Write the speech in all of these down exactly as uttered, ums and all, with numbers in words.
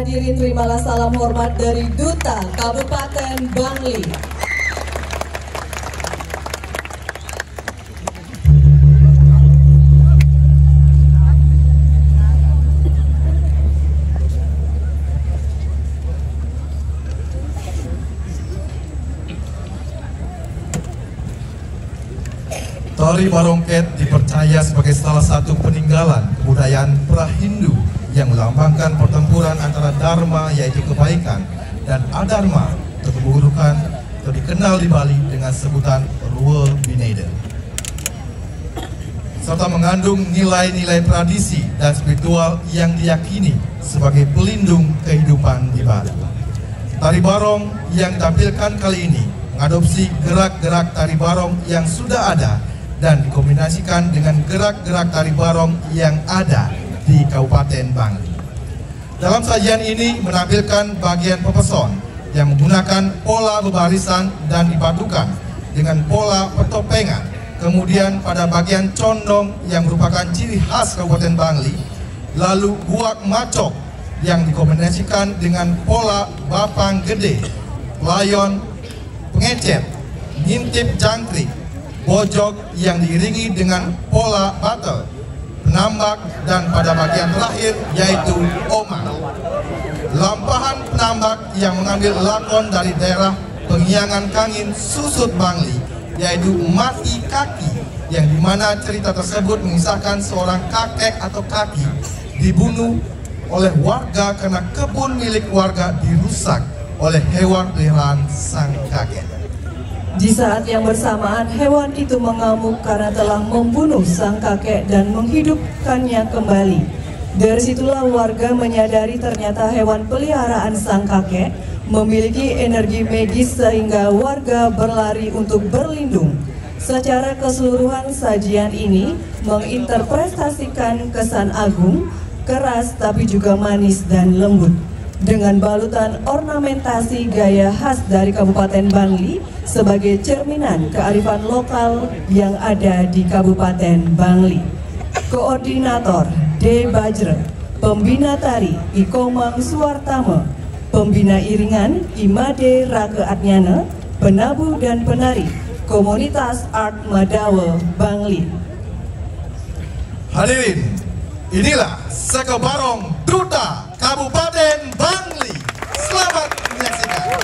Hadirin, terimalah salam hormat dari Duta Kabupaten Bangli. Tari Barongket dipercaya sebagai salah satu peninggalan kebudayaan pra-Hindu yang melambangkan pertempuran antara Dharma, yaitu kebaikan, dan Adharma atau keburukan, atau dikenal di Bali dengan sebutan Ruwa Bineda, serta mengandung nilai-nilai tradisi dan spiritual yang diyakini sebagai pelindung kehidupan di Bali. Tari Barong yang ditampilkan kali ini mengadopsi gerak-gerak tari barong yang sudah ada dan dikombinasikan dengan gerak-gerak tari barong yang ada di Kabupaten Bangli. Dalam sajian ini menampilkan bagian pepeson yang menggunakan pola bebarisan dan dipadukan dengan pola pertopengan. Kemudian pada bagian condong yang merupakan ciri khas Kabupaten Bangli, lalu guak macok yang dikombinasikan dengan pola bapang gede, layon, pengecet, ngintip jangkrik, bojog yang diiringi dengan pola battle, penambak, dan pada bagian terakhir yaitu omang. Lampahan penambak yang mengambil lakon dari daerah Pengiangan Kangin Susut Bangli, yaitu Mati Kaki, yang dimana cerita tersebut mengisahkan seorang kakek atau kaki dibunuh oleh warga karena kebun milik warga dirusak oleh hewan peliharaan sang kakek. Di saat yang bersamaan, hewan itu mengamuk karena telah membunuh sang kakek dan menghidupkannya kembali. Dari situlah warga menyadari ternyata hewan peliharaan sang kakek memiliki energi medis sehingga warga berlari untuk berlindung. Secara keseluruhan, sajian ini menginterpretasikan kesan agung, keras tapi juga manis dan lembut, dengan balutan ornamentasi gaya khas dari Kabupaten Bangli sebagai cerminan kearifan lokal yang ada di Kabupaten Bangli. Koordinator D Bajra, pembina tari I Komang Suartama, pembina iringan I Made Rake Adnyana, penabuh dan penari Komunitas Art Madawa Bangli. Hadirin, inilah Saka Barong Duta Kabupaten Bangli. Selamat menyaksikan.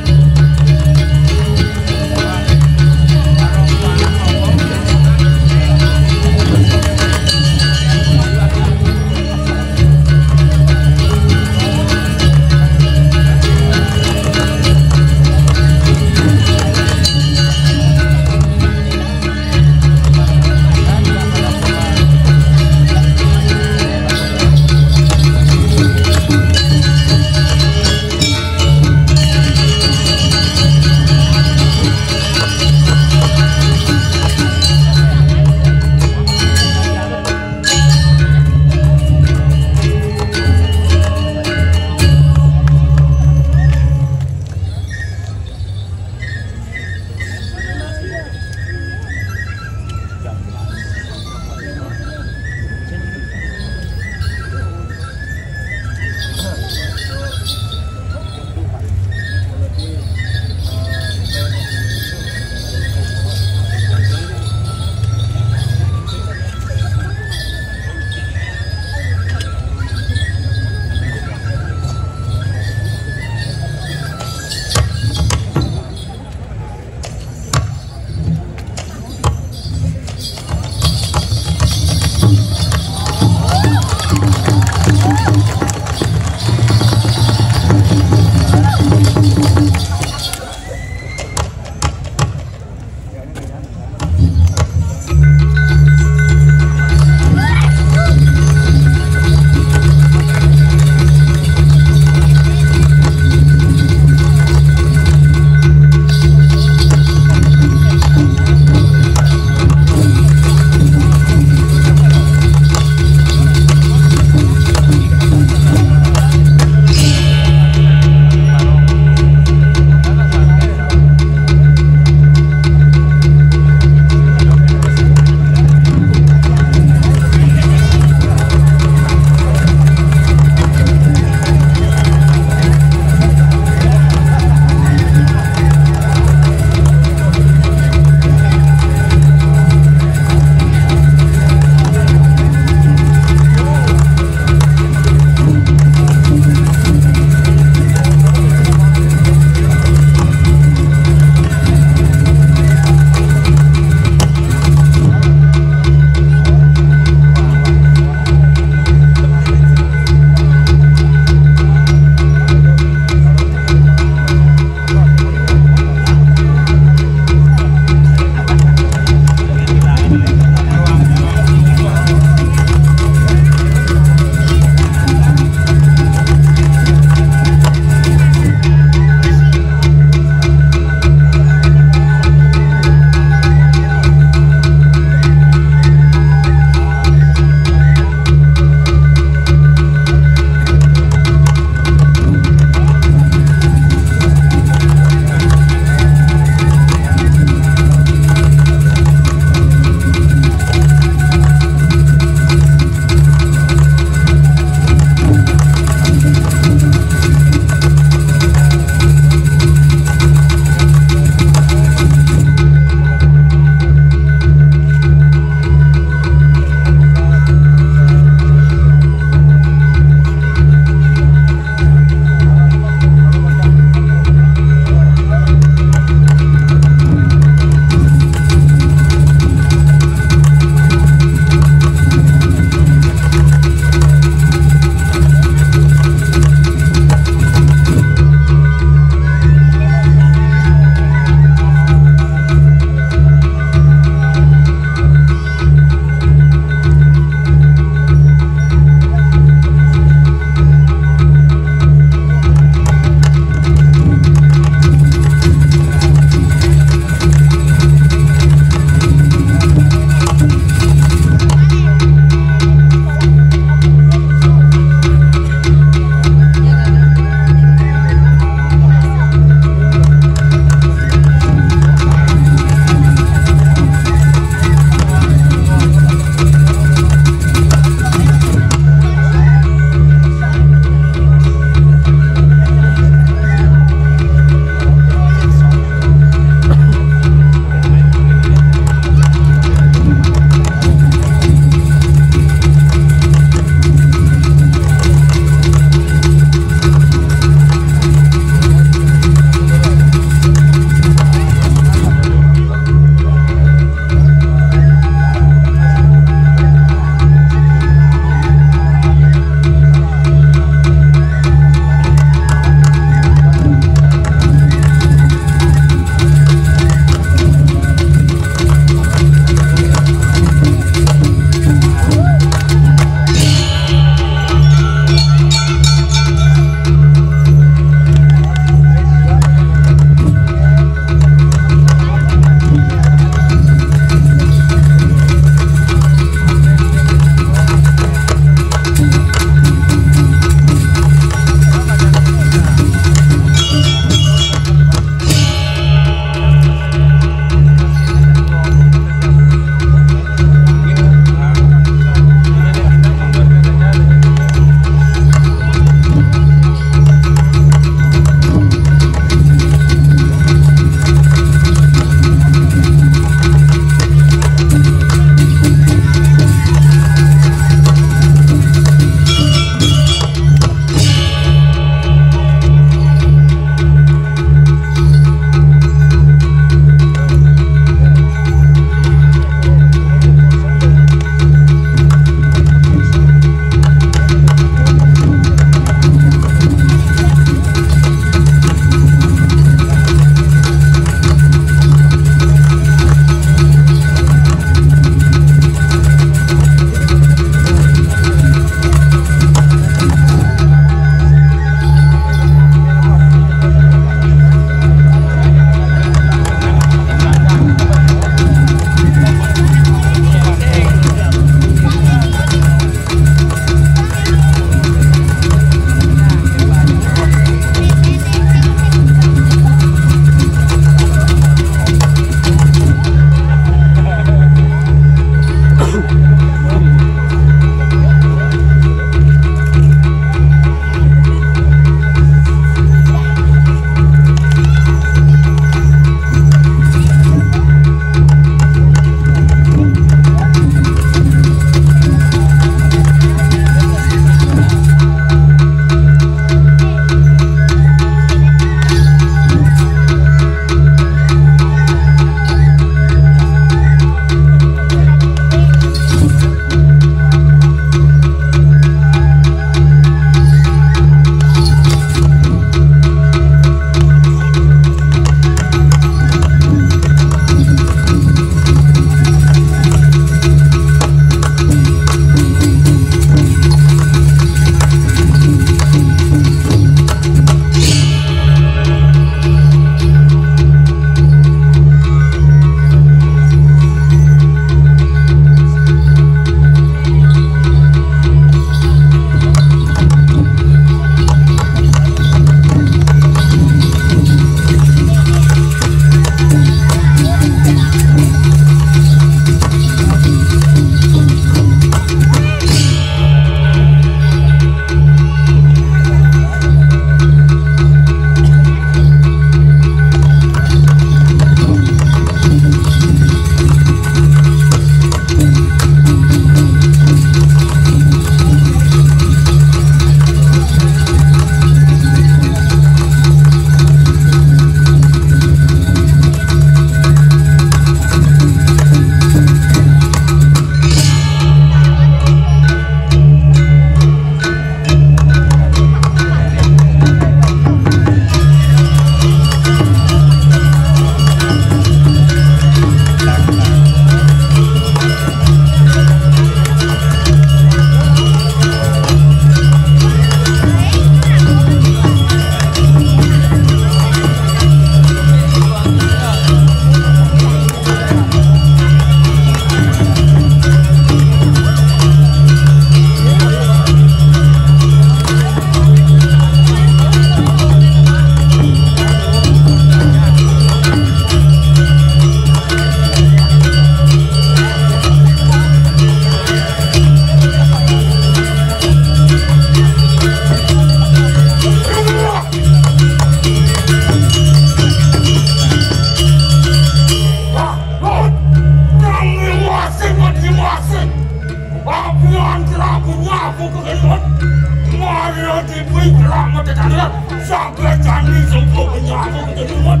Sampai jani suku penyapu kejenuhan.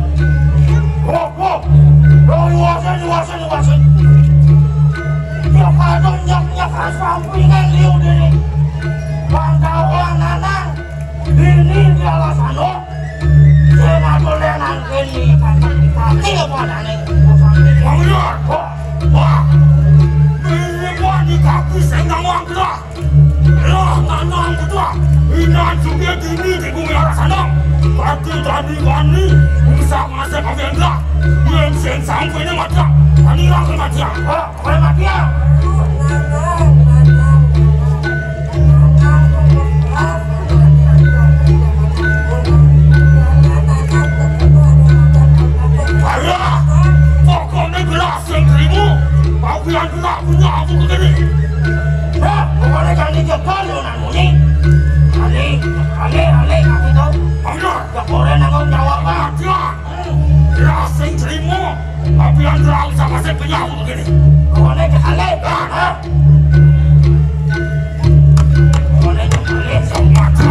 Hop, hop. Luasin, luasin, luasin. Ya kadang nyak-nyak sampingan liu diri. Bang Dawang Nanang. Ini di alas anu. Sing adolenan kene kacang di kaki apa adane. Wah, iya. Wah. Wah. Ini buat di kaki sing nawang dah. Lah, Nanang Putra, inan sugih dini di bumi Arasana. Kaki tadi wani, bisa masuk ke Vendra. Yen sing sampai ini mati, tadi lah ke mati. Ha, ke mati. Alah, pokoknya gelas sing terima, bagian gelas punya aku begini. Hah, pokoknya jangan dijegal, yo, nang muni. Ale, ale, ale, kaki tau. Ayo. Ya, boleh nanggung jawab, Pak. Aja. Hmm. Gelas sing terima, bagian gelas sama sing punya aku begini. Pokoknya cek ale. Ah. Hah? Pokoknya cek ale. Sama aja.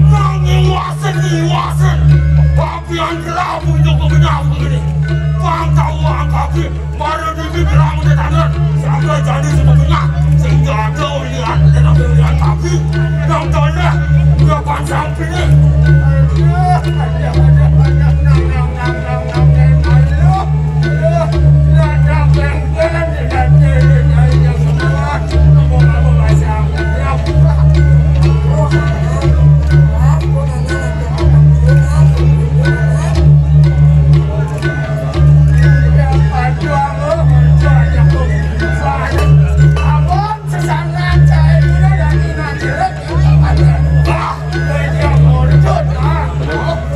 Nanging wasin iwasin, babian kelabu nyoko menyapu ini. Bang tahu angkapi, baru dikit kelabu tetangan. Sampai jadi sebetulnya, sehingga ada ulian, dan ada ulian kapi, yang toleh, udah pansang pilih.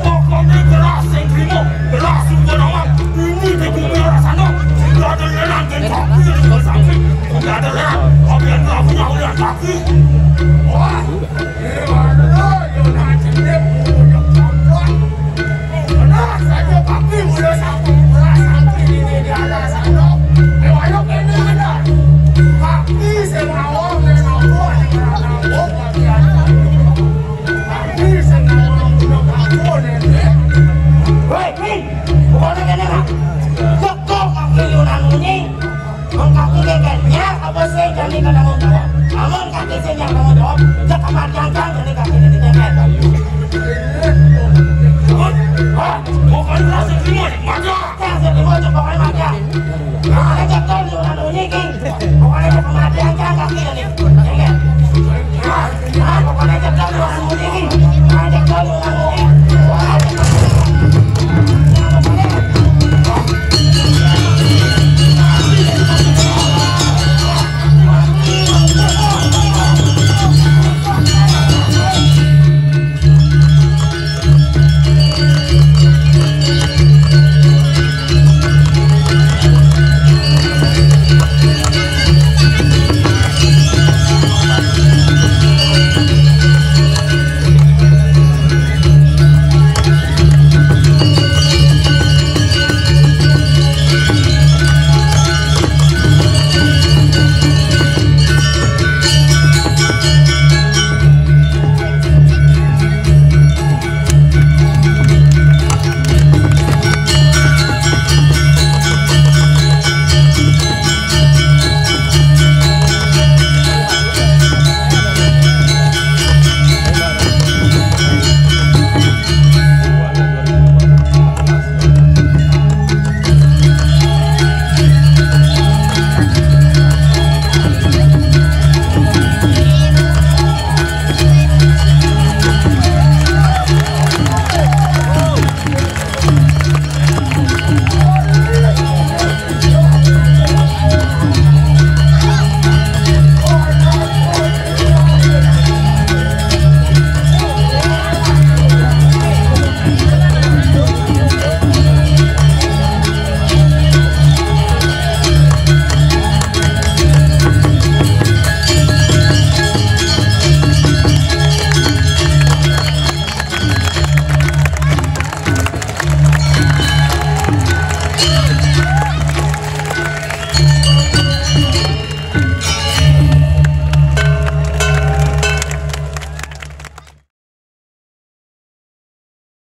Pokoknya beras sing trimo, beras sumber awak. Ini di bumi Arasana. Sudah ada lelang, dan kopi di bawah samping. Sudah ada lelang, kopi yang telah punya oleh kaki. Wah, ini mana? Yona cendek, punya kompor. Beras saja kaki udah sapu, beras sampai ini di Arasana. Ayo, ayo, ini ada. Kaki sing awak, sing awak, sing awak, kaki ada. Woi, King, pokoknya kene, Mak. Joko kaki Yunan muni, mengkaki keketnya, apa sih jadi kena mau jawab? Amun kaki sih yang mau jawab, jek kematian kan, jadi kaki jadi keket. Hah? Pokoknya rasa terima, mati. Yang terima, jek pokoknya mati. Nah, ada jatuh Yunan muni, King. Pokoknya jek kematian